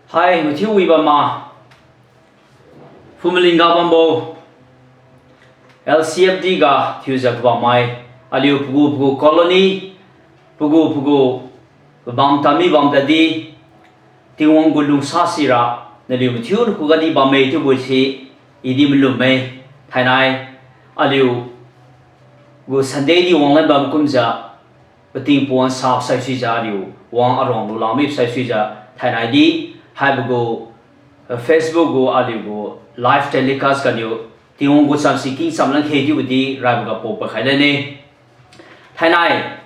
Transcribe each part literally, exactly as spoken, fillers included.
Hai, mathiu wi bamma, phumaling ga bambo, L C F D ga thiujiu kabammai, aliu pagu pagu colony, pagu pagu pabam tami bam tadi, Tingwang gu lungsa sira, naliu mathiu nakhuga di bamme chiubo si, i di malumme, thainai, aliu gu Sunday di wanglan bam kumjiu, pating pawan sa saisuijiu aliu wang aruang lulami saisuijiu thainai di, haibo gu, eh, Facebook gu aliu gu live telecast ganiu, Tingwang gu chamsi king chamlan khe chiubo di raiboga pao pakhai lane. Thainai,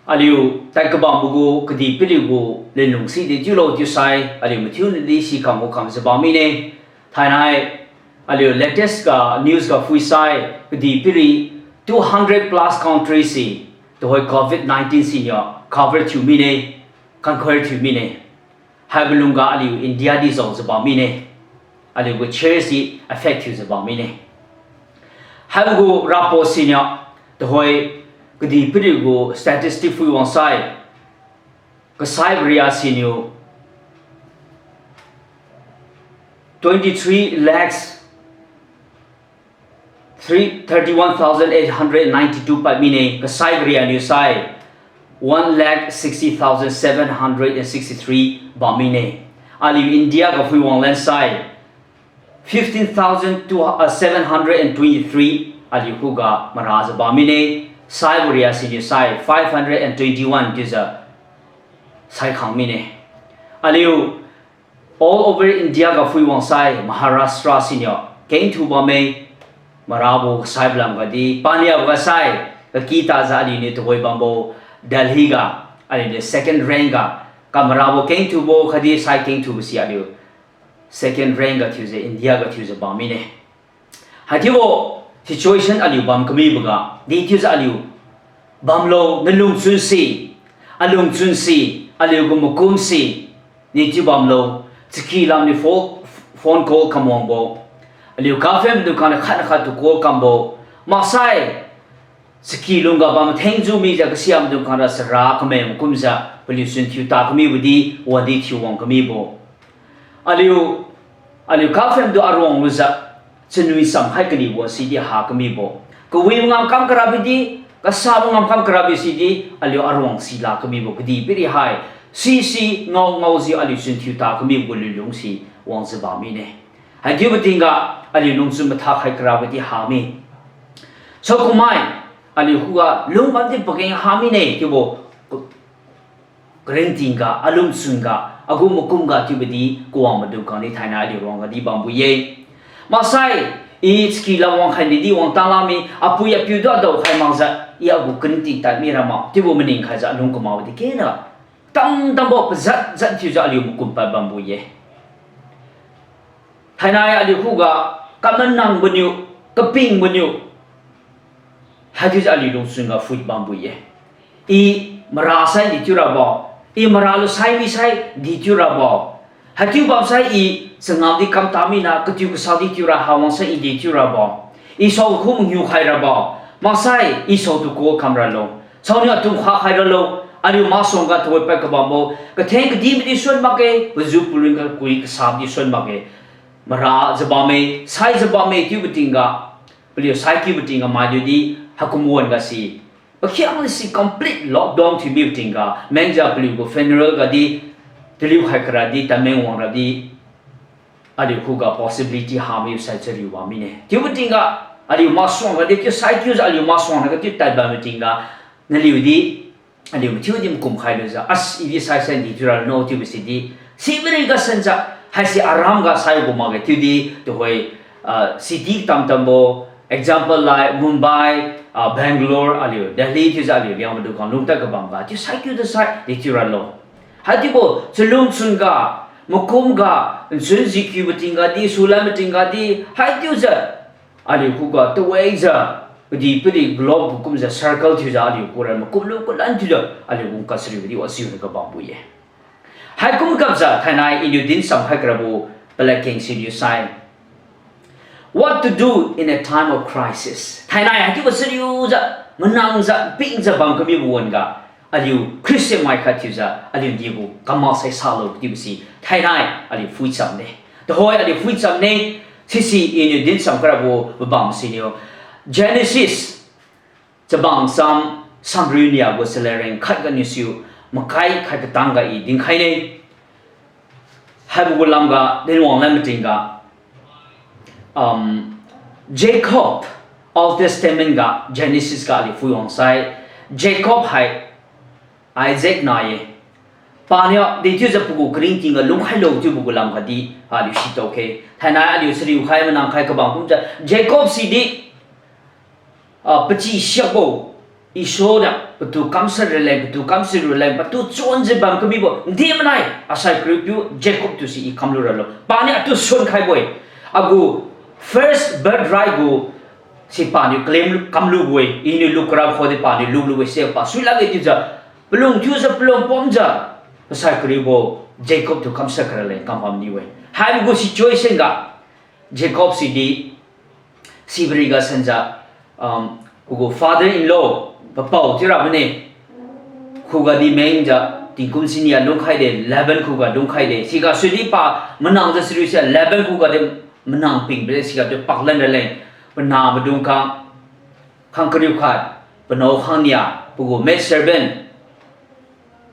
aliu tai kabambo gu kadihpiri gu lenlung si di chiulo chiusai, aliu mathiu nadi sikham gu khamjiu bam mine. Thainai, aliu latest ga news ga phuisai, kadihpiri two hundred plus country si, tuhoi covid nineteen siniu cover thiu mine, conquer thiu mine. Haibo lungga aliu India di jaojiu bam mine. Aliu gu church di affect thiujiu bam mine. Haibo gu rapo siniu, tuhoi kadihpiri gu statistic phui wangsai, kasaibo ria siniu twenty three lakhs three, thirty one thousand eight hundred ninety two pad mine, kasaibo ria niu sai one lakh sixty thousand seven hundred and sixty three bam mine. Aliu India ga phui wanglan sai fifteen thousand seven hundred and twenty three aliu khuga marajiu bam mine, saibo ria siniu sai five hundred and twenty one chiujiu saikhang mine. Aliu all over India ga phui wangsai Maharashtra siniu kengthu bamme, marabo kasaibo lamga di paniabo ga sai, kaky tajiu aliuniu tuhoi bambo Delhi ga, aliuniu second rank ga, kamarabo kengthubo khatdi sai kengthubo si aliu second rank ga thiujiu India ga thiujiu bam mine. Haichiubo situation aliu bam kamiboga di chiujiu aliu bamlo, nalungchun si, alungchun si, aliu gu makum si, di chiu bamlo, chaky lamniu pho-, phone call kamwangbo, aliu government maidung khangniu khat khat tu call kambo, maksai chaky lungga bam thengjiu mijiu kasiamaidung khangra chara kameng kumjiu paliu chun thiu ta kamibo di, wadi thiu wang kamibo. Aliu, aliu government maidung aruang lujiu, chanui cham khai kanibo sidi ha kamibo. Kawi ngamkam karabo di, kasabo ngamkam karabo sidi, aliu aruang sila kamibo kadihpiri hai, sisi ngao ngaojiu aliu chun thiu ta kamibo lunlung si wangjiu bam mine. Haichiubo tingga, aliu lungchun matha khai karabo di ha mi. Saokummai, aliu khuga lungbam di pageng ha mine chiubo, karingtingga, alungchunga, agu makumga chiubo di kawang maidung khangdi thainai aliu ruangga di bambo ye. Maksai, i chaky lam wangkhai nidi wangtang lami, apui apiu tu adao khai makjiu, i agu karingting tad mirama chiubo maning khaijiu alung kamakbo di kena, tamtambo pajat jat thiujiu aliu makum pad bambo ye. Thainai aliu khuga, kamanang boniu, kaping boniu, haichiujiu aliu lungchunga phuit bambo ye. I mara sai di thiurabo, i mara lu sai mi sai di thiurabo. Haichiu bamsai i changam di kamta mina, katiu kasa di thiura ha wangsai i di thiurabo. I saoga khu mangiu khairabo, maksai i saotu call kamralo. Saoniu atung kha khairalo, aliu masuangga tuhoi pad kabambo, katheng kadihmai di suan makge, paju palun kakui kasabo di suan makge. Marajiu bamme, saijiu bamme chiubo tingga, paliu saikiubo tingga maidung di, haikum wan-ga si, pakhiangna si complete lockdown thiu mibo tingga, mengjiu paliu gu funeral ga di, taliu khai kara di, tameng wangra di, aliu khuga possibility ha mibo sai chariu bam mine. Chiubo tingga, aliu masuangga di chiu saikiujiu aliu masuangna katiu tad bambo tingga, naliu di, aliu mathiu di makum khailujiu, as, i di sai sai di thiuralo chiubo si di, sibari ga sanjiu, haisi aram ga sai gu makge chiudi, tuhoi, ah, city tamtambo, example like Mumbai, ah, Bangalore, aliu Delhi chiujiu aliu Liangmai maidung khang lungtad kabamga chiu saikiu tu sai di thiuralo. Haichiubo chalungchunga, makumga, nchun jikiubo tingga di, sulan matingga di, haichiujiu aliu khuga tawijiu, kadihpiri globe gu kumjiu circle thiujiu aliu khuga makum lu kulan thiujiu aliu gu kachariu di wajiu na kabambo ye. Haikum gapjiu thainai iniu dincham khai karabo palad keng siniu sai, what to do in a time of crisis. Thainai haichiubo chariujiu, manangjiu, pingjiu bam kamibo wan-ga, aliu Christian mai khat thiujiu aliu di gu kamak sai salo chiubo si Thainai aliu phuicham ne. Tuhoi aliu phuicham ne. Sisi iniu dincham karabo pabam siniu, Genesis chabang sam samriu nia gu salareng khat ganiu siu makai khat katang ga i dinkhai ne. Haibo gu lamga dinwang lan matingga, um, Jacob, Old Testament ga, Genesis ga aliu phuiwang sai, Jacob hai Isaac na-e. Paniu dechiujiu pagu karingting ga lungkhailo chiubo gu lamga di aliu sitao khe. Thainai aliu chariu khai manang khai kabang kumjiu Jacob sidi, ah, pachi siakbo, Esau niu patu kamshat raleng, patu kamshat raleng, patu chonjiu bam kamibo, nde manai, asai kariu piu Jacob tu si i kamlu ralo. Paniu atu sunkhaibo-e. Agu first birthright gu si paniu claim kamlubo-e, iniu lukrabo khude paniu lulubo-e, si pa sui lakge chiujiu, palung thiujiu, palung pomjiu, pasai kariubo Jacob tu kamshat kara leng kam bamniu-e. Haibo gu situation ga, Jacob sidi, sibri ga sanjiu, um, pagu father-in-law, papao thiurabo ne, khuga di mengjiu, tingkum siniu lungkhaide, Laban khuga lungkhaide. Siga sudi pa manangjiu chariu sia, Laban khuga di manang pingbo-e, siga tu paklan raleng, panah maidung khang, khang kariu khat, panao khangnia, pagu maid servant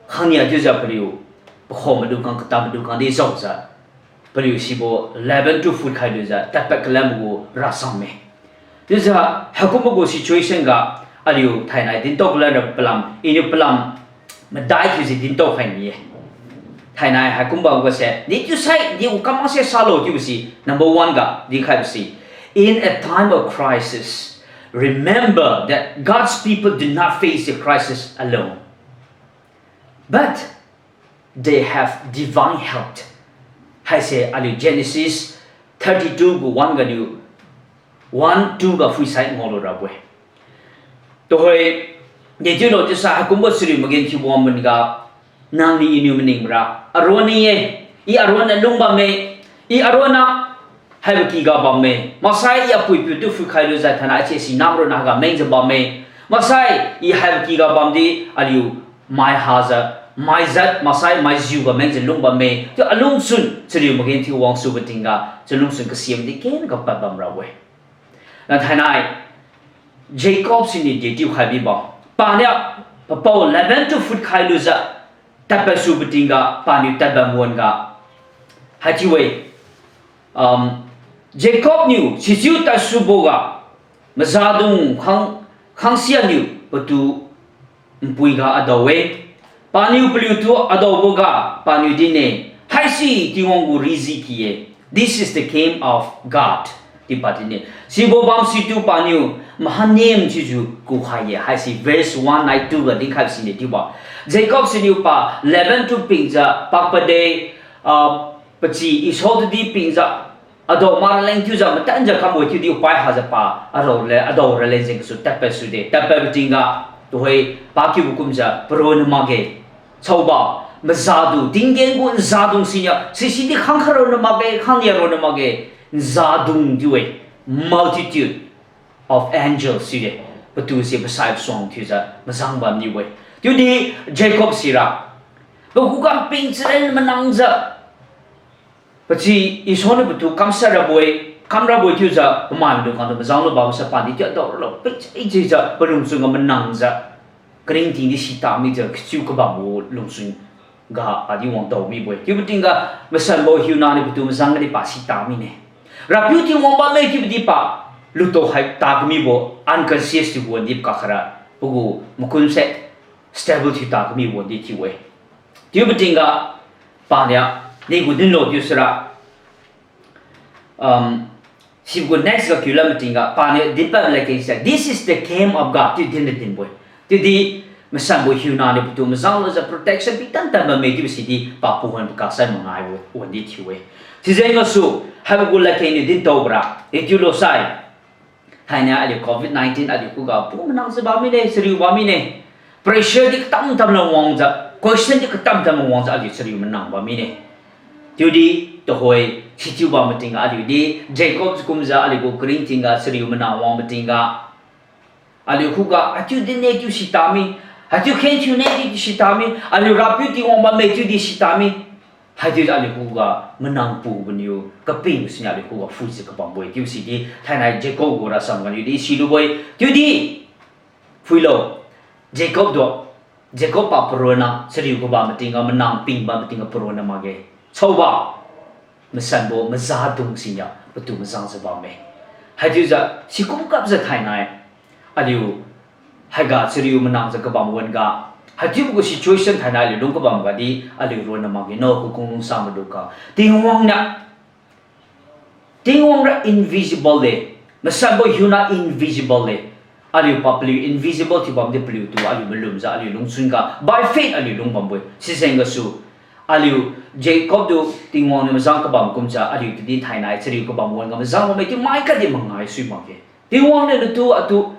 khangnia chiujiu paliu, pakhommaidung khang, katammaidung khang di jaojiu, paliu sibo Laban tu phutkhai lujiu tadpad kalanbo gu rasamme. Chiujiu haikumbo gu situation ga aliu thainai dintao kalanra palam, iniu palam madai thiujiu dintao khai ni-e. Thainai haikumbo ga se, di chiusai, di gu kamang se salo chiubo si, number one ga dinkhaibo si, in a time of crisis, remember that God's people do not face the crisis alone, but they have divine help. Haise aliu Genesis thirty two gu one ganiu, one, two ga phuisai ngaolu rabo-e. Tuhoi, dechiulo chiusai haikumbo chariu magenthiu wang mun ga, nangniu iniu maningbora, aruan ni-e, i aruan na lungbamme, i aruan na haibo kyga bamme, maksai i apuipiu tu phutkhai lujiu thainai ache si nam ronna haiga mengjiu bamme, maksai i haibo kyga bamdi aliu mai hajiu, maijat, maksai maijiu ga mengjiu lungbamme, chiu alungchun chariu magenthiu wangsubo tingga, chalungchun kasiam di ken ga pad bamrabo-e. Na thainai, Jacob siniu dechiu khai bibo, paniu papao Laban tu phutkhai lujiu tadpadsubo tingga, paniu tadbam wan-ga, haichiu-e, um, Jacob niu sichiu tadsubo ga, mazadung khang, khangsia niu patu npui ga adao-e. Paniu paliutu adaobo ga paniu din-e, haisi Tingwang gu rijiky-e. This is the camp of God, chiu pa din-e. Sibo bam situ paniu Mahanaim chiujiu kukhai-e, haisi verse one nai two ga dinkhai sine chiubo. Jacob siniu pa Laban tu pingjiu pakpade, ah, pachi Esau tu di pingjiu, adao maraleng chiujiu matanjiu kambo chiudi pai hajiu pa arao le, adao raleng jeng gasu tadpadsude, tadpadbo tingga, tuhoi pakiubo kumjiu paronna makge. Chaoba, mazadung, tinggen gu nzadung siniu, sisidi khangkhat ronna makge, khangnia ronna makge, nzadung chiu-e, multitude of angels chiu-e, patu si pasai pasuang thiujiu mazang bamniu-e. Chiudi Jacob sira, pakhuga ping chalen manangjiu, pachi Esau niu patu kamshat rabo-e, kam rabo-e chiujiu, pamai maidung khangtu mazang lu bamsa padi chiu adao ralo, ping chai chiujiu, palungchun ga manangjiu, karingting di sita mijiu, kachiu kabambo lungchun ga padi wangdao mibo-e. Chiubo tingga, masanbo hiuna niu patu mazang gadi pa sita mine. Rapiu Tingwang bamme chiubo di pa, luto hai ta kamibo, unconscious thiubo wandi kakhara, pagu makunse stable thiu ta kamibo wandi thiu-e. Chiubo tingga, paniu, nigu dinlo chiu sira, um, sibo gu next ga kiu lam tingga, paniu dinpad ladkeng se, this is the camp of God, chiu din le dinbo-e. Chiudi, masanbo hiuna niu patu mazang lujiu protection pitan tan bamme chiubo sidi, pa pawan pakak sai mangai wandi thiu-e. Sijeng gasu, haibo gu ladkeng niu dintao bora, e chiulo sai. Thainai aliu covid nineteen aliu khuga pu manangjiu bam mine, chariu bam mine. Pressure di katam tam la wangjiu, question di katam tam la wangjiu aliu chariu manang bam mine. Chiudi tuhoi sichiu bam matingga aliu di, Jacob kumjiu aliu gu karingting ga chariu manang wang matingga, aliu khuga, achiu din-e chiu sita mi, achiu kheng thiu ne chiu sita mi, aliu Rapiu Tingwang bamme chiudi sita mi. Haichiujiu aliu khuga manang pubo niu kapingbo siniu aliu khuga phuijiu kabambo-e chiubo sidi thainai Jacob gu rasam ganiu di silubo-e. Chiudi phuilo, Jacob tu, Jacob pa paronna chariu kabam matingga manang ping bam matingga paronna makge. Saoba, masanbo mazadung siniu patu mazangjiu bamme. Haichiujiu sikum kapjiu thainai aliu haiga chariu manangjiu kabam wan-ga, haichiubo gu situation thainai aliu lung kabam gadi aliu ronna makge no, kakung lungsa maidung ga. Tingwang niu Tingwang ra invisible-e, masanbo hiuna invisible-e. Aliu pa paliu invisible thiubamdi paliutu aliu malumjiu aliu lungchun ga by faith aliu lungbambo-e. Sijeng gasu aliu Jacob tu Tingwang niu mazang kabam kumjiu aliu tudi thainai chariu kabam wan-ga mazang bamme chiu mai khatdi mangai sui makge. Tingwang niu natu atu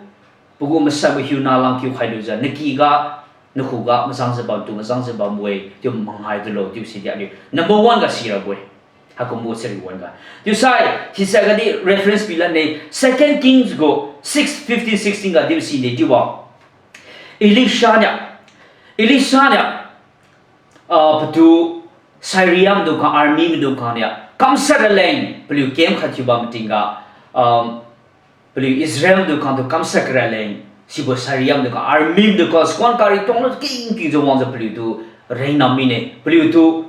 pagu masanbo hiuna langkiu khailujiu nakyga, nakhuga mazangjiu bamtu mazangjiu bambo-e chiu mangai dulo chiubo sidi aliu number one ga sirabo-e. Haikumbo chariu wan-ga. Chiusai sisa gadi reference pilanne, Second Kings gu six fifteen sixteen ga dibo sine chiubo. Elisha niu, Elisha niu, ah, patu Syria maidung khang, army maidung khang niu kamshat raleng paliu camp khat thiubam matingga, um, paliu Israel maidung khangtu kamshat karaleng, sibo Syria maidung khang army maidung khang sakuan kari tonglu kingkingjiu wangjiu paliutu rengnam mine, paliutu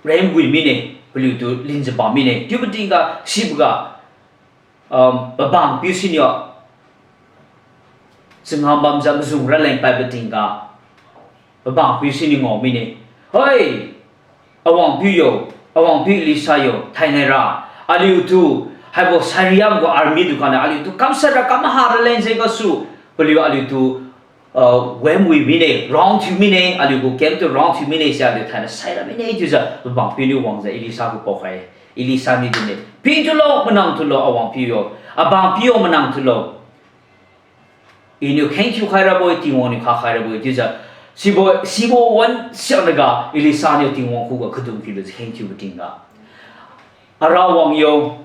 rengwi mine, paliutu linjiu bam mine. Chiubo tingga siboga, um, pabang piu siniu changam bamjiu mazung raleng paibo tingga, pabang piu siniu ngao mine, Hoi, awangpiu yo, awangpiu Elisha yo, thainai ra, aliutu haibo Syria gu army tu khangniu aliutu kamshat ra kamha raleng jeng gasu, paliu aliutu, uh, wemwi mine, round thiu mine, aliu gu camp tu round thiu mine, si aliu thainai saira mine chiujiu pabang piuniu wangjiu Elisha gu paokhai. Elisha niu dinne, Ping thulo, manang thulo, awangpiu yo, abang piu yo, manang thulo. Iniu kheng thiukhai rabo-e, Tingwang niu khakhai rabo-e chiujiu, sibo, sibo wan siaknaga Elisha niu Tingwang khuga kadung kilujiu kheng thiubo tingga, Arawang yo,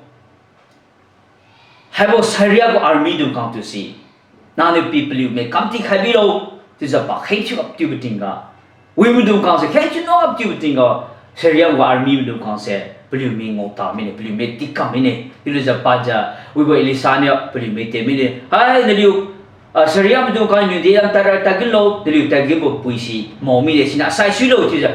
haibo Syria gu army dung khangtu si, nangniu pi paliu mik kam tikhai bilo, chiujiu pa kheng thiu aptiubo tingga, wi maidung khangse kheng thiu no aptiubo tingga, Syria gu army maidung khangse paliu mik ngao ta mine, paliu mik tikam mine. Chiulujiu pajiu, wibo Elisha niu paliu mik te mine, Hai naliu, ah, Syria maidung khang niu di lam tadra tadginlo, naliu tadginbo puise mao mide, siniu asai suilo chiujiu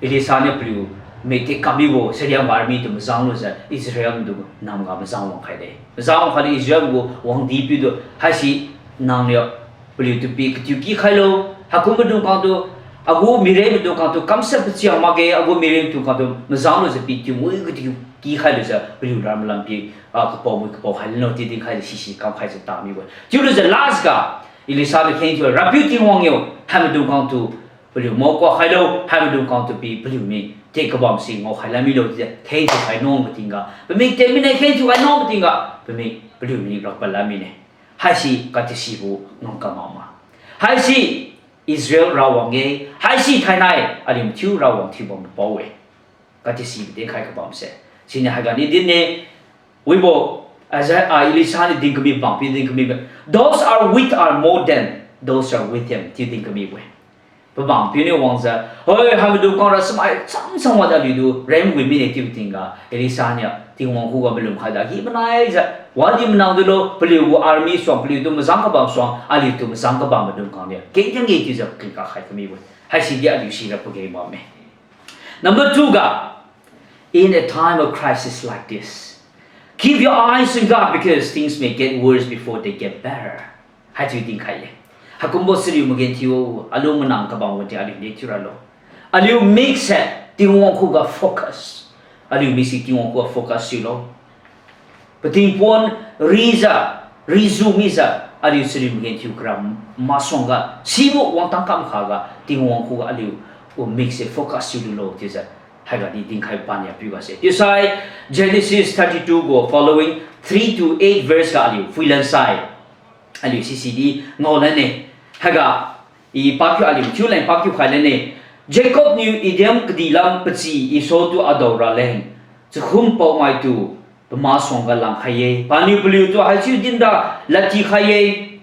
Elisha niu paliu mik tikam mibo Syria gu army tu mazang lujiu Israel maidung namga mazang wang khaide. Mazang wang khaidi Israel gu wangdi piutu, Haisi nangniu paliutu pi katiu kikhailo, haikum maidung khangtu, agu mirem maidung khangtu kamshat pachiang makge, agu mirem tu khangtu mazang lujiu pi tiu mui katiu kikhai lujiu paliu ram lam pi, ah, kapao mui kapao khai leno chiu dinkhaijiu sisi kamkhaijiu ta mibo-e. Chiulujiu last ga Elisha niu kheng thiu, Rapiu Tingwang yo, hai maidung khangtu paliu mao kuak khailo, hai maidung khangtu pi paliu mik te kabam si ngao khai la milo chiujiu kheng thiukhai nungbo tingga, pamik te mine, kheng thiukhai nungbo tingga, pamik paliu mik rapa la mine. Haisi katisibo nung kamama. Haisi Israel rawang-e, haisi thainai aliu mathiu rawang thiubambo pao-e. Katisibo dinkhai kabamse. Siniu haiga ni dinne, wibo, Isaiah, ah, Elisha niu din kami bang pi din kami ba, Those are with are more than those are with him chiu din kamibo-e. Pabang piuniu wangjiu, Hoi, hai maidung khang ra samai chang chang wadi aliutu rengwi mine chiubo tingga, Elisha niu Tingwang khuga malum khaidi agi-manaijiu, wadi manang dulo, paliu gu army suang, paliutu mazang kabam suang, aliutu mazang kabam maidung khang niu kengkeng-e chiujiu kengkak khai kamibo-e. Haisi di aliu sira pageng bamme. Number two ga, in a time of crisis like this, keep your eyes on God because things may get worse before they get better. Haichiu dinkhai-e. Haikumbo chariu magenthiu, alung manang kabam wadi aliu ne thiuralo. Aliu mikse Tingwang khuga focus. Aliu mikse Tingwang khuga focus thiulo. Patingpon rijiu, riju mijiu, aliu chariu magenthiu kara masuangga sibo wangtang kamkhaga Tingwang khuga aliu gu mikse focus thiululo chiujiu haiga di dinkhai pania piu gase. Chiusai Genesis thirty-two gu following three to eight verse ga aliu phuilan sai. Aliu sisi di ngaolan-e. Haiga i pakiu aliu thiuleng pakiu khailan-e. Jacob niu Edom kadih lam pachi Esau tu adao raleng, chakhum paomaitu pamasuangga langkhai-e. Paniu paliutu haichiu dinra ladtikhai-e.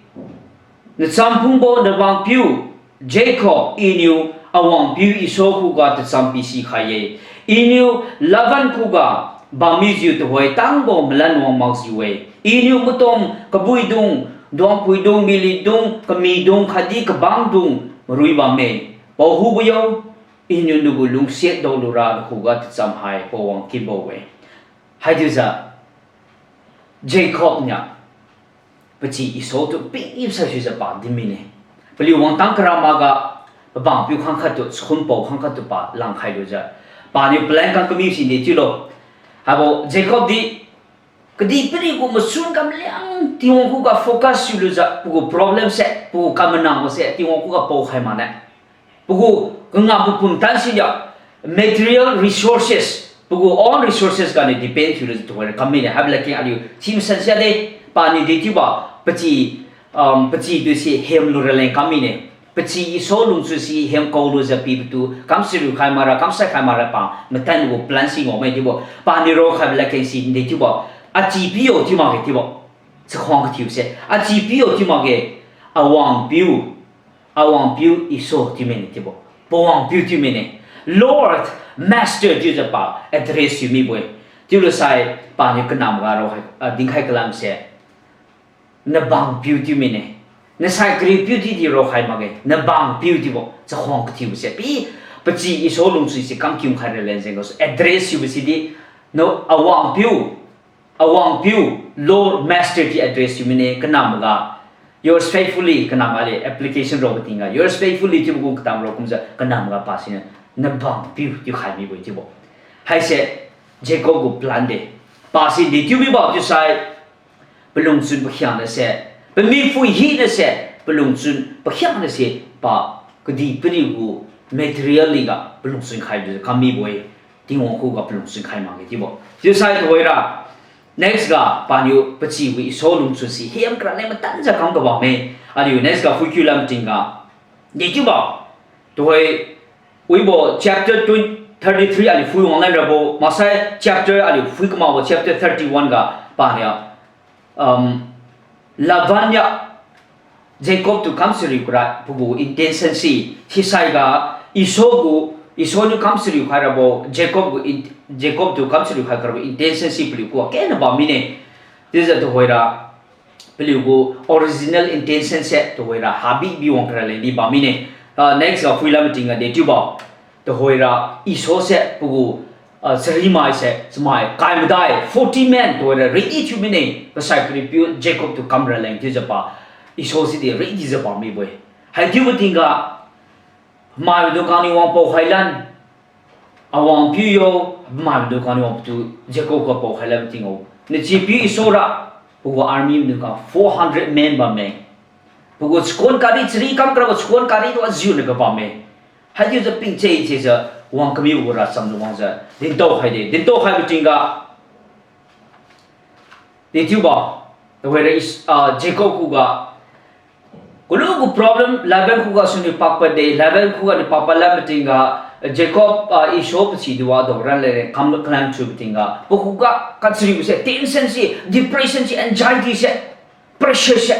Nachamphungbo nabangpiu Jacob, Iniu awangpiu Esau khuga tacham pisikhai-e. Iniu Laban khuga bammijiu tuhoi tangbo malan wang makjiu-e. Iniu matom kabuidung, duangpuidung, milidung, kamidung khatdi kabangdung marui bamme. Paohubo yo, Iniu nagu lungsiat daolura nakhuga tacham hai pawang kibo-e. Haichiujiu Jacob niu pachi Esau tu ping-ip saisuijiu pa din mine. Paliu wangtang kara makga pabangpiu khangkhat tu, chakhunpao khangkhat tu pa langkhai lujiu, paniu plan kam kami sinde chiulo. Haibo Jacob di kadihpiri gu machun kam liang Tingwang khuga focus thiulujiu, pagu problem se, pagu kamanangbo se Tingwang khuga paokhai mane. Pagu kangam papum tan siniu material resources, pagu own resources ganiu depend thiulujiu tuhoira kam mine. Haibo ladkeng aliu thimasan siade, paniu dechiubo, pachi, um, pachi tu si hemlu raleng kam mine. Pachi Esau lungchun si hem kaolujiu pibotu kamchariu khai makra, kamsai khai makra pa matanbo gu plan si ngaome chiubo. Paniu raokhaibo ladkeng si dechiubo, achi piyo chiu makge chiubo. Chakhuang kathiu se, achi piyo chiu makge, awangpiu, awangpiu Esau chiu mine chiubo. Pawangpiu chiu mine. Lord, Master chiujiu pa address thiu mibo-e. Chiulu sai paniu kanamga raokhai, ah, dinkhai kalam se, nabangpiu chiu mine. Nasai kariupiu chiudi raokhai makge, nabangpiu chiubo. Chakhuang kathiu se pi, pachi Esau lungchun si kam kium khai raleng jeng gasu address thiubo sidi, no, awangpiu, awangpiu, Lord, Master chiu address thiu mine, kanamga, yours faithfully, kanamga aliu application raobo tingga, yours faithfully chiubo gu katam rao kumjiu kanamga pa siniu, nabangpiu chiu khai mibo-e chiubo. Haise Jacob gu plan de. Pa si dechiu mibo chiusai, palungchun pakhiangnase, pamipui hinase, palungchun pakhiangnase, pa kadihpiri gu materially ga palungchun khailujiu kam mibo-e, Tingwang khuga palungchun khai makge chiubo. Chiusai tuhoira, next ga paniu pachi gu Esau lungchun si hem kara leng matanjiu kam kabamme. Aliu next ga phuikiu lam tingga, dechiubo, tuhoi, wibo chapter twenty, thirty-three aliu phui wanglan rabo, maksai chapter aliu phui kamakbo chapter thirty-one ga paniu, um, Laban niu Jacob tu kamchariu kara pagu intention si, sisai ga Esau gu, Esau niu kamchariu khai rabo Jacob gu in-, Jacob tu kamchariu khai karabo intention si paliu khuga kena bam mine. Chiujiu tuhoira, paliu gu original intention se tuhoira habi bi wang kara leng di bam mine. Ah, next ga phuilam tingga dechiubo, tuhoira Esau se pagu, ah, charimai se, chamai kai madai forty men tuhoira ready thiu mine, pasai kariupiu Jacob tu kam raleng chiujiu pa Esau sidi ready jiu bam mibo-e. Haichiubo tingga, mai maidung khangniu wang paokhai lan, awangpiu yo, mai maidung khangniu wangtu Jacob khuga paokhai lan tingga, nachipiu Esau ra, pagu army maidung khang four hundred men bamme. Pagu chakhuan kari chari kam karabo chakhuan kari tu ajiu naga bamme. Haichiujiu pingche chejiu wang kamibo gu racham lu wangjiu dintao khaide, dintao khaibo tingga, dechiubo, tuhoira Is-, ah, Jacob khuga, kulu gu problem Laban khuga suniu pakpad de, Laban khuga niu pakpad lan matingga, Jacob, ah, Esau pachitu wadu ranle kam kalan thiubo tingga, pakhuga kachariu se, tension se, depression se, anxiety se, pressure se,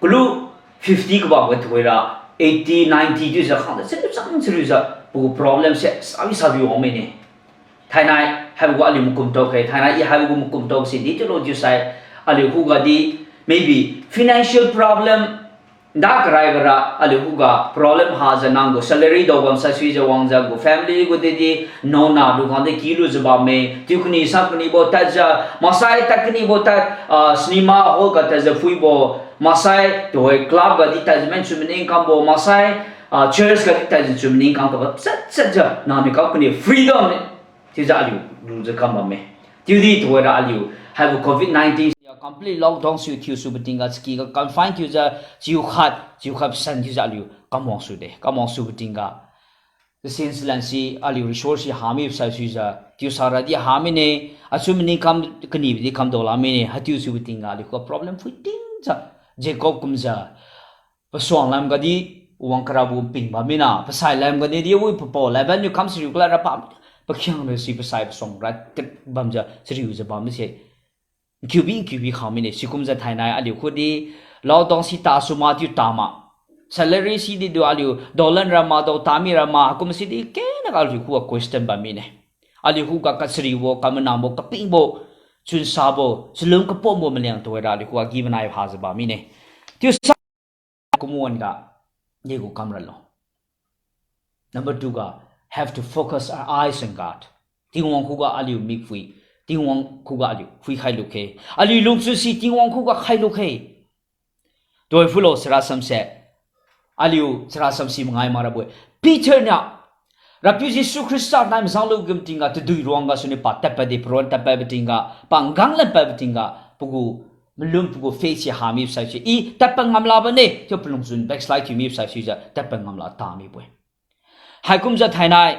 kulu fifty kabamga tuhoira eighty, ninety chiujiu khangjiu chariu chang chariujiu pagu problem se sabi sabi wang mine. Thainai haibo gu aliu makumtao khe, thainai i haibo gu makumtao se dechiulo chiusai, aliu khuga di maybe financial problem, nda karai gara aliu khuga problem hajiu nang gu salary dao bam saisuijiu wangjiu gu family gu dedi, naona dukan di kilujiu bamme, tiu kani sam kanibo tadjiu, maksai tad kanibo tad, ah, cinema hall ga tadjiu phuibo, maksai tuhoi club ga di tadjiu men chu maning kambo, maksai, ah, church ga di tadjiu chu maning kam kabo, chat chatjiu nangniu kam kani freedom ne. Chiujiu aliu lujiu kam bamme. Chiudi tuhoira aliu haibo covid nineteen complete lockdown thiu thiusubo tingga chaky ga confine thiujiu chiu khat chiu khat san chiujiu aliu kamwang sude. Kamwang subo tingga, tasin salan si aliu resource si hami saisuijiu, tiusara di hamine, achu maning kam kanibo di kamdao la mine, haichiusubo tingga aliu khuga problem phuitingjiu, Jacob kumjiu, pasuang lamga di wang karabo ping bam mina, pasai lamga di di wi papao Laban niu kamchariu kala ra pa, pakhiangna si pasai pasuang ra tip bamjiu chariujiu bam mise. Nkiubi nkiubi khang mine, sikumjiu thainai aliu khudi lockdown si tasu ma tiu tama. salary sidi du aliu daolan ra ma, dao tami ra ma, haikum sidi kengna ga aliu khuga question bam mine. Aliu khuga kachariubo, kamanangbo, kapingbo, chunsabo, chalung kapombo maliang tuhoira aliu khuga agi-manai hajiu bam mine. Chiusai kumwan ga, degu kam ralo. Number two ga, have to focus our eyes on God. Tingwang khuga aliu mikphui, Tingwang khuga aliu phuikhai lukhe. Aliu lungchun si Tingwang khuga khai lukhe. Tuhoi phuilo charasamse, aliu charasam si mangai mak rabo-e. Peter niu, Rapiu Jesu Khrista nai mazang lubo tingga tadui ruang gasuniu pa tadpadde, paron tadpadbo tingga, pa nganglan padbo tingga, pagu malum pagu faith si hamibo saisuijiu, I tadpad ngamlabone, chiu palungchun backslide thiu mibo saisuijiu tadpad ngamla tamibo-e. Haikumjiu thainai,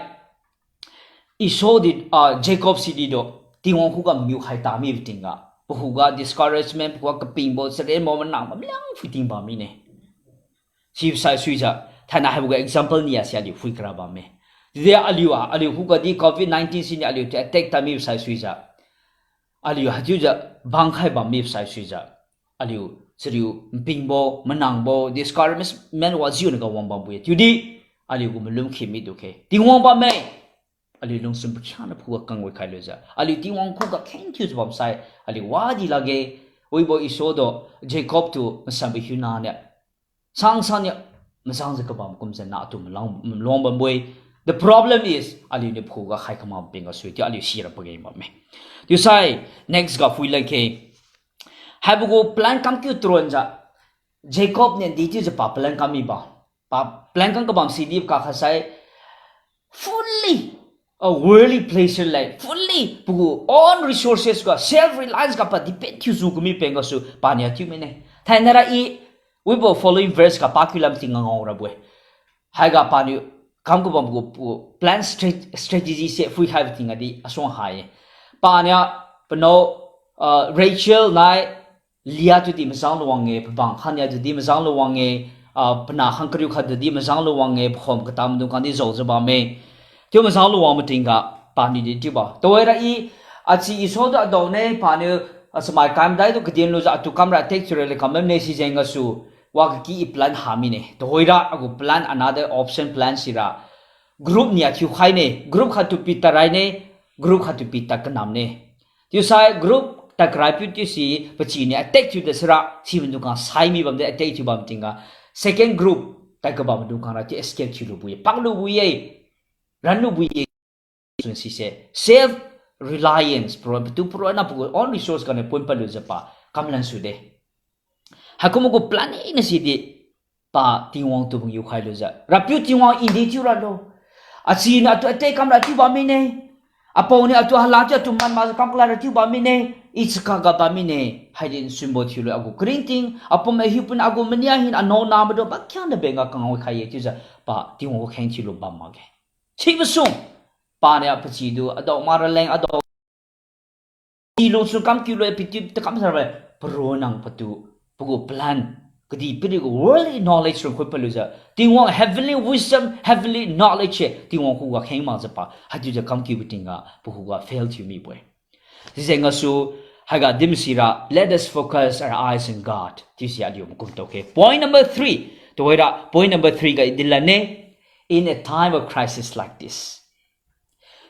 Esau di, ah, Jacob sidi du, Tingwang khuga mangiu khai tamibo tingga, pakhuga discouragement, pakhuga kapingbo, charenbo, manangbo, maliang phuiting bam mine. Sibo saisuijiu, thainai haiboga example nia si aliu phui kara bamme. Chiudi aliu a, aliu khuga di covid nineteen siniu aliutu attack tamibo saisuijiu, aliu haichiujiu bangkhai bam mibo saisuijiu, aliu chariu npingbo, manangbo, discouragement wajiu naga wang bambo-e. Chiudi aliu gu malum khi midu khe. Tingwang bamme. Aliu lungchun pakhiangna phuga kangwi khailujiu, aliu Tingwang khuga kheng thiujiu bamsai, aliu wadi lakge, wibo Esau do, Jacob tu masanbo hiuna niu, sangsang niu, mazangjiu kabam kumjiu na atu malang, maluang bambo-e. The problem is, aliuniu pakhuga khai kamak peng gasu chiu aliu sira pageng bamme. Chiusai, next ga phui lakge. Haibo gu plan kamkiu taronjiu, Jacob niu di chiujiu pa plan kam mibo. Pa plan kam kabam sidi kakhatsai, fully, a worldly pleasure leng, fully pagu own resources ga, self reliance ga pa depend thiujiu kami peng gasu paniu thiu mine. Thainai ra I, wibo following verse ga pakiu lam tingga ngao rabo-e. Haiga paniu kam kabam gu, gu plan stra-, strategy se phuikhaibo tingga di asuang ha-e. Paniu panao, ah, Rachel nai Leah tudi mazang luwang-e, pabang khangnia tudi mazang luwang-e, ah, panah khang kariu khat tudi mazang luwang-e, pakhom katam maidung khang di jaojiu bamme. Chiu mazang luwang matingga, paniu di chiubo. Tuhoira I, achi Esau tu adaone, paniu, ah, chamai kai madai tu kadin lujiu atu kamra attack thiura le kam bamne sijeng gasu, wa kaki I plan ha mine. Tuhoira agu plan another option plan sira, group nia thiukhaine, group khat tu pitad raine, group khat tu pitad kanamne. Chiusai group tad karai piu chiusi pachiniu attack thiuda sira, si maidung khang sai mi bamde attack thiu bam tingga, second group tad kabam maidung khang ra chiu escape thiulubo-e, paklubo-e, ranlubo-e. Sun sise self reliance, paron patu paronna pagu own resource ganiu pon padlujiu pa kamlan sude. Haikumbo gu plan hina sidi, pa Tingwang tu mangiu khailujiu, Rapiu Tingwang, I di thiu ralo. Achiniu atu attack kamra thiu bam mine. Apaoniu atu hala chiu atu man makjiu kam kalai ra thiu bam mine. I chakak ga bam mine. Haidi nsunbo thiulu agu karingting, apum ahiu pun agu mania hin anao na madu pakhiangna bengga kangao khai-e chiujiu, pa Tingwang gu kheng thiulu bam makge. Sibo sung, paniu pachitu adao mak raleng adao, I lungchun kam kiu lo, pitu takam sara, paronna patu, pagu plan, kadihpiri gu worldly knowledge rung khut palujiu, Tingwang heavenly wisdom, heavenly knowledge se Tingwang khuga kheng makjiu pa haichiujiu kam kiubo tingga pakhuga fail thiu mibo-e. Sijeng gasu, haiga dim sira, let us focus our eyes on God chiusi aliu makum tao khe. Point number three. Tuhoira point number three ga I dinlanne, in a time of crisis like this,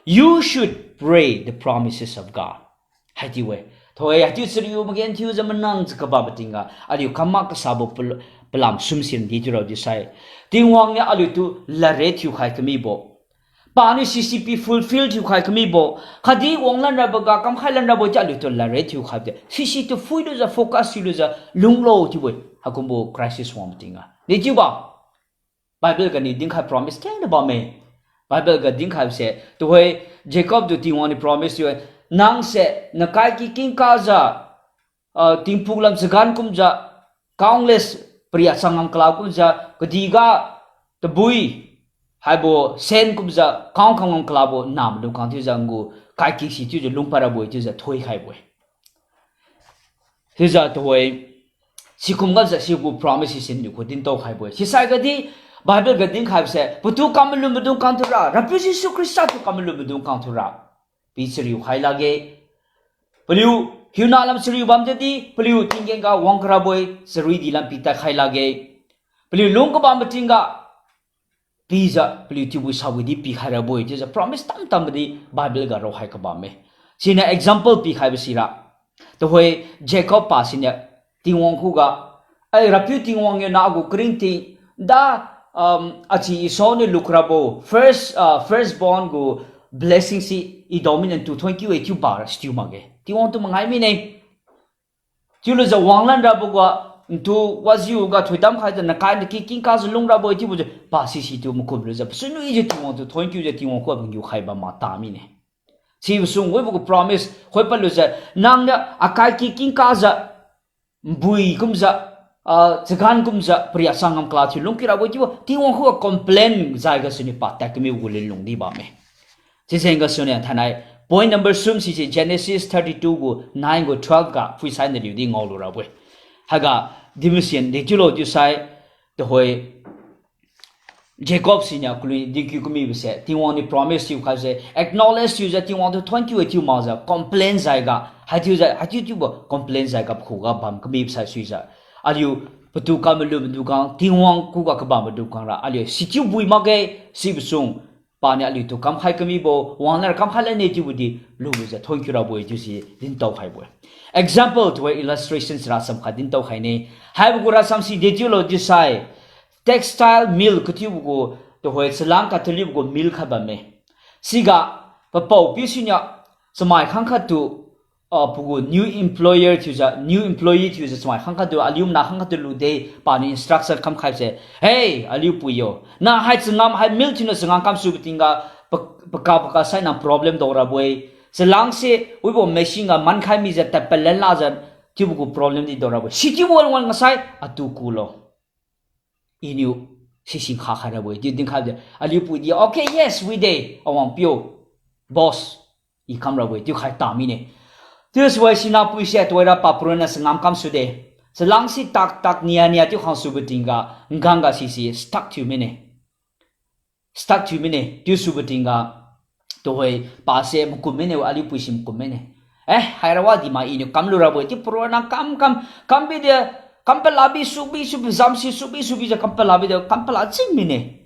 you should pray the promises of God. Haichiu-e. Tuhoi haichiu chariu magenthiujiu manangjiu kabambo tingga, aliu kam mak kasabo pal-, palam sum sin di chiurao chiusai, Tingwang niu aliutu ladre thiukhai kamibo, paniu C C P fulfill thiukhai kamibo, khatdi wanglan raboga kamkhai lan rabo chiu aliutu ladre thiukhaibo de. Sisi tu phuilujiu focus thiulujiu lunglo chiubo-e. Haikumbo crisis wangbo tingga. Dechiuba Bible ganiu dinkhai promise kengna bamme. Bible ga dinkhaibo se, tuhoi Jacob tu Tingwang niu promise chiu-e, nang se nakai ki kingkajiu, ah, tingpuk lam chagan kumjiu, countless pariak chang ngam kalabo kumjiu, kadihga tabui, haibo sen kumjiu, kang kam ngam kalabo nahmaidung khang thiujiu ngu, kaikisi chiujiu lungpad rabo-e chiujiu thoikhaibo-e. Chiujiu tuhoi, sikum gajiu sigu promise sin niu khu dintao khaibo-e. Sisai gadi, Bible ga dinkhaibo se, patu kamalum maidung khang thiura, Rapiu Jesu Khrista tu kamalum maidung khang thiura, pi chariu khai lakge. Paliu hiuna lam chariu bam jidi, paliu tinggen ga wang karabo-e, charui di lam pitad khai lakge. Paliu lung kabam matingga, pijiu paliu tiubo sabo di pikhai rabo-e chiujiu promise tamtambo di Bible ga raokhai kabamme. Siniu example pikhaibo sira, tuhoi Jacob pa siniu Tingwang khuga, ai Rapiu Tingwang yo, na agu karingting da, um, achi Esau niu lukrabo first, uh, first born gu blessing si Edom miniu ntu thonkiu-e chiu para sichiu makge. Tingwang tu mangai mine. Chiulujiu wanglan rabo ga, ntu wajiu ga thoidam khaijiu nakai naky kingkajiu lung rabo-e chiubo jiu pa si situ makum lujiu pasunuijiu Tingwang tu thonkiujiu Tingwang khuga mangiu khai bam mata mine. Sibo sung wibo gu promise khoi palujiu, nangniu akai ky kingkajiu, nbui kumjiu, ah, chagan kumjiu pariak chang ngam kala thiu lungki rabo-e chiubo Tingwang khuga complain jai gasuniu pa tad kamibo gu lunlung di bamme. Sijeng gasuniu thainai point number sum sise Genesis thirty-two gu nine gu twelve ga phuisai naliu di ngaolu rabo-e. Haiga dimasen dechiulo chiusai, tuhoi Jacob siniu kalui dinkiu kamibose, Tingwang niu promise thiu khaibose acknowledge thiujiu Tingwang tu thonkiu-e chiu makjiu complain jaiga, haichiujiu haichiu chiubo complain jaiga pakhuga bam kamibo saisuijiu, aliu patu kam malu madugang, Tingwang khuga kabam madugang ra aliu sichiu bui makge. Sibo sung paniu aliu tu kamkhai kamibo wanglan kamkhai lanne chiubo di lujiu thonkiu rabo-e chiusi dintao khaibo-e. Example tuhoi illustration sira samkha dintao khaine. Haibo gu rasam si dechiulo chiusai, textile mill kathiubo gu, tuhoi chalang kataliubo gu mill khat bamme. Siga papao piu siniu chamai khangkhat tu, ah, pagu new employer thiujiu, new employee thiujiu chamai khangkhat tu, aliu mana khangkhat tu lude, paniu instruction kamkhaibose, Hei, aliu pui yo, nang hai changam hai mill thiuniu changam kamsubo tingga, pa, paka paka sai nang problem daorabo-e. Chalangse wibo machine ga mankhai mijiu tadpad len lajiu, chiubo gu problem di daorabo-e. Sichiubo wan ngasai atu kulo. Iniu sisi kha khai rabo-e chiu dinkhaijiu aliu pui di, Okay, yes, wi de, awang piu, boss, i kam rabo-e chiu khai ta mine. Chiu suai sinapui se tuhoira pa paronna changam kamsude. Chalangse tak tak nia nia chiu khangsubo tingga, nggang ga sise stuck thiu mine. Stuck thiu mine, chiu subo tingga, tuhoi pase makum mine, aliu pui si makum mine. Eh, haira wadi ma iniu kamlu rabo-e chiu paronna kam kam, kambi de, kam palabi subi subi, jamsi subi subijiu kam palabi de, kam pala jin mine.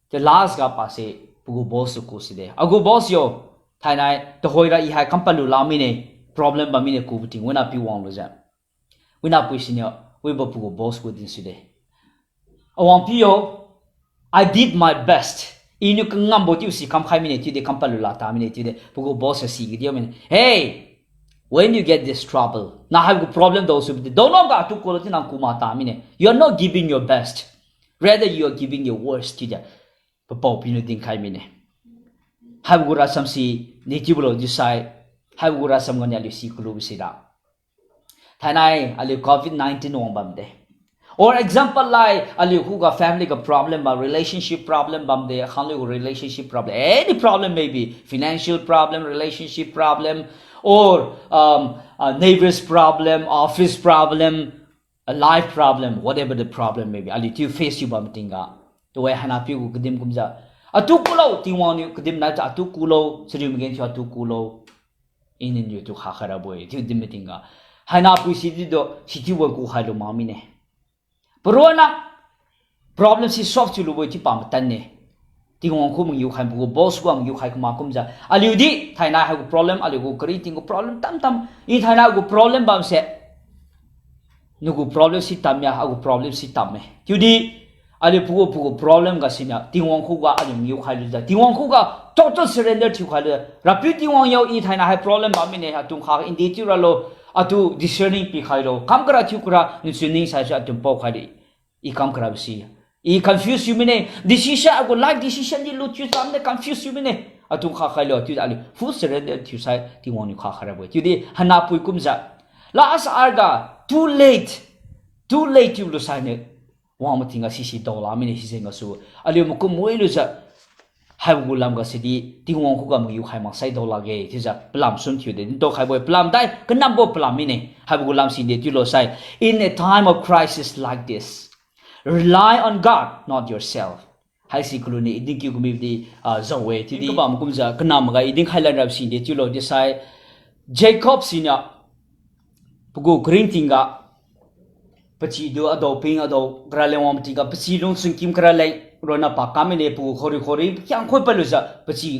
Chiu last ga pase pagu boss tu ku side, Agu boss yo, thainai tuhoira i hai kam palu la mine, problem bam mine kubo ting wina pi wanglujiu. Winapui siniu, wibo pagu boss gu din sude, Awang pi yo, I did my best. Iniu kangambo chiu si kamkhai mine chiude, kam palu la ta mine chiude, pagu boss si kadiu mine, Hey, when you get this trouble, nang haibo gu problem daosubo di, daonomga atu kulo chiu nang kuma ta mine. You are not giving your best. Rather, you are giving your worst chiujiu papao piuniu dinkhai mine. Haibo gu rasam si dechiubo lo chiusai, haibo gu rasam ganiu aliu si kalubo sira, thainai aliu covid nineteen wang bamde, or example lai aliu khuga family ga problem bam, relationship problem bamde, khangliu gu relationship problem, any problem, maybe financial problem, relationship problem, or, um, uh, neighbors problem, office problem, a life problem, whatever the problem may be, aliu chiu face thiu bam tingga, tuwai haina piu gu kadim kumjiu, atu kulo, Tingwang niu kadim nai chiu atu kulo, chariu magenthiu atu kulo, iniu niu tu kha khai rabo-e chiu dim tingga, haina pui si didu, sichiubo ku khailu mak mine. Paronna problem si solve thiulubo-e chiu pa matanne. Tingwang khu mangiu khai, pagu boss gu mangiu khai kama kumjiu, aliu di thainai haigu problem, aliu gu kariting gu problem tamtam, i thainai gu problem bamse, nagu problem si tamme, agu problem si tamme chiudi, aliu pagu pagu problem ga siniu Tingwang khuga aliu mangiu khailujiu, Tingwang khuga total surrender thiu khailujiu, Rapiu Tingwang yo, i thainai hai problem bam mine, atu kha indi chiu ralo, atu discerning pikhailo, kam kara thiu kara nchun ning saisui atu pao khaidi, i kam karabo si, i confuse thiu mine, decision, agu life decision di lu chiu chamde confuse thiu mine, atu kha khailo chiudi aliu full surrender thiusai Tingwang niu kha khai rabo-e chiudi haina pui kumjiu, last hour ga, too late, too late chiulu sainiu, wang matingga sisi daola mine, sijeng gasu aliu makum muilujiu, haibo gu lamga sidi Tingwang khuga mangiu khai maksai daolakge chiujiu palam sun thiude dintao khaibo-e, palam dai kanambo palam mine, haibo gu lam side chiulo sai, in a time of crisis like this, rely on God, not yourself. Haisi kaluniu i dinkiu kamibo di, ah, jao-e chiudi kabam kumjiu kanamga i dinkhai lan rabo side chiulo chiusai, Jacob siniu pagu karingting ga pachitu adao ping adao karaleng wang tingga pachi lungchun kim karaleng ronna pa kam mine pagu khori khori pakhiang khoi palujiu pachi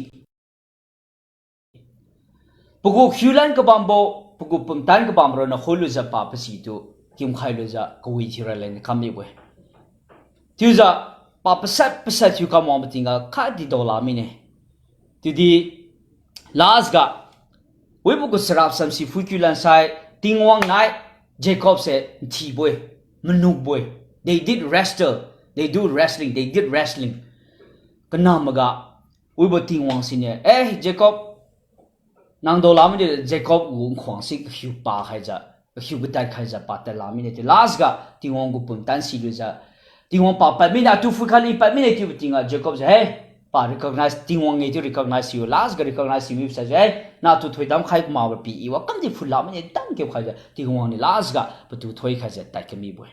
pagu khiulan kabambo, pagu pumtan kabam ronna khulujiu pa pachitu kimkhai lujiu kawi thiu raleng kam mibo-e. Chiujiu pa pasat pasat thiu kam wangbo tingga khatdi daola mine. Chiudi last ga, wibo gu charap sam si phuikiu lan sai, Tingwang nai Jacob se nthibo-e, manukbo-e. They did wrestle, they do wrestling, they did wrestling. Kanamboga, wibo Tingwang siniu, Eh, Jacob, nang daola mide. Jacob gu nkhuang si kakhiu pa khaijiu, kakhiu kadad khaijiu pa tadla mine chiu. Last ga Tingwang gu pumtan silujiu, Tingwang pa pad mine, atu phuikhai li pad mine chiubo tingga Jacob se, He, pa recognize, Tingwang-e chiu recognize siu, last ga recognize si mibo sajiu, He, natu thoidam khai makbo pi i wa kamdi phulak mine, dam kep khaijiu Tingwang niu last ga patu thoi khaijiu tad kamibo-e.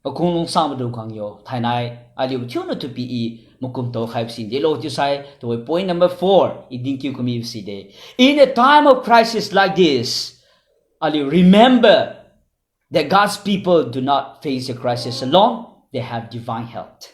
Pakhunglung sang maidung khang yo, thainai aliu mathiuna thupi i makumtao khaibo si delo chiusai, tuhoi point number four i dinkiu kamibo si de. In a time of crisis like this, aliu remember that God's people do not face a crisis alone, they have divine help.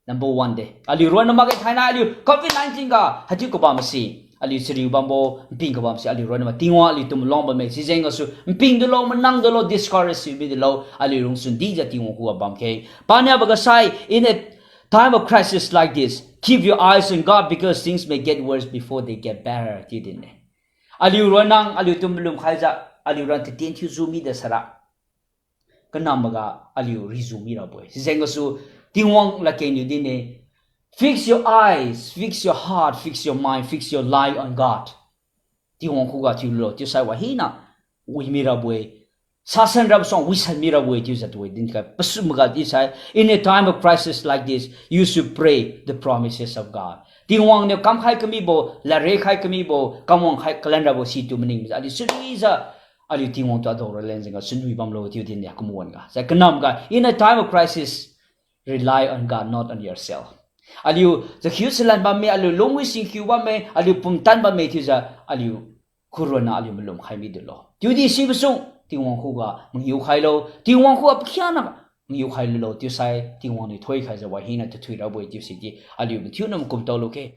Number one de. Aliu ronna makge thainai aliu covid nineteen ga haichiu kabam si, aliu chariu bambo, nping kabam si, aliu ronna ma Tingwang aliutu malong bamme, sijeng gasu nping dulo, manang dulo, discourage si mi dulo, aliu lungchun dijiu Tingwang khuga bamkhe. Paniaboga sai, in a time of crisis like this, keep your eyes on God because things may get worse before they get better chiu din-e. Aliu ronna aliutu malum khaijiu, aliu ronna tatien thiujiu mi da sara kanamboga aliu rijiu mirabo-e. Sijeng gasu Tingwang ladkeng niu din-e, Fix your eyes, fix your heart, fix your mind, fix your life on God. Tingwang khuga thiululo chiusai wa hina wi mirabo-e. Sasan rabo suang wisan mirabo-e chiujiu tuhoi dinkhai. Pasumboga chiusai, in a time of crisis like this, you should pray the promises of God. Tingwang niu kamkhai kamibo, ladrikhai kamibo, kamwang khai kalan rabo situ maningjiu aliu charijiu, aliu Tingwang tu adao raleng jengga chunwi bamlo chiu din-e, kumwan ga. Sai kanamga, in a time of crisis, rely on God, not on yourself. Aliu chakhiu chalan bamme, aliu lungwi singkhiu bamme, aliu pumtan bamme chiujiu, aliu khuronna aliu malum khai mi dulo. Chiudi sibo sung Tingwang khuga mangiu khailo, Tingwang khuga pakhiangna mangiu khai lulo chiusai, Tingwang niu thoi khaijiu wa hina tathui rabo-e chiu sidi aliu mathiuna makumtao lukhe.